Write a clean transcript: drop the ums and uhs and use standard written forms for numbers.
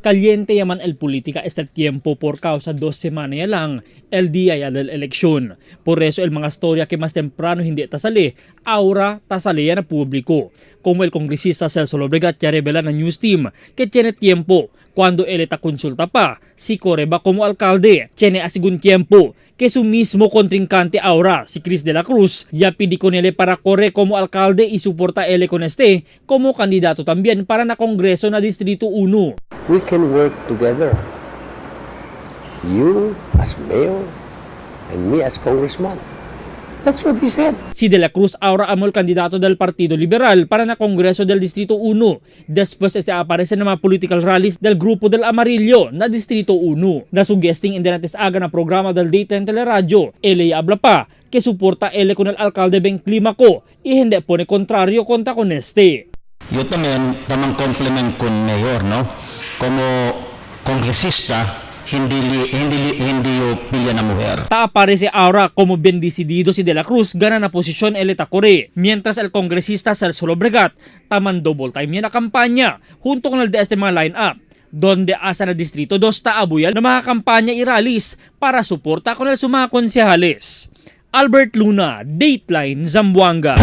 Caliente yaman el política este tiempo por causa 2 semanas ya lang el día ya del elección. Por eso el mga storya que más temprano hindi tasali, ahora tasali ya na público. Como el congresista Celso Lobregat ya revela na news team que tiene tiempo cuando él está consulta pa si corre ba como alcalde. Tiene asigun tiempo que su mismo contrincante ahora, si Chris de la Cruz, ya pidi con él para corre como alcalde y soporta él con este como candidato también para na Congreso na Distrito 1. We can work together. You as mayor and me as congressman. That's what he said. Si De La Cruz ahora amo el candidato del Partido Liberal para na Congreso del Distrito 1. Después este aparece na mga political rallies del Grupo del Amarillo na Distrito 1. Na suggesting indenates aga na programa del Daytime Teleradyo. Ele habla pa que suporta ele con el alcalde Ben Climaco y hindi pone contrario contra con este. Yo también tamang compliment con mayor, no? Como kongresista, hindi yo pilya na mujer. Ta aparece ahora como bien decidido si De La Cruz gana na posisyon el Tacore, mientras el congresista Celso Lobregat taman double time niya na kampanya junto con el de este mga line-up donde asa na Distrito 2 taabuyal na mga kampanya y rallies para suporta con el sumaka konsehales. Albert Luna, Dateline, Zamboanga.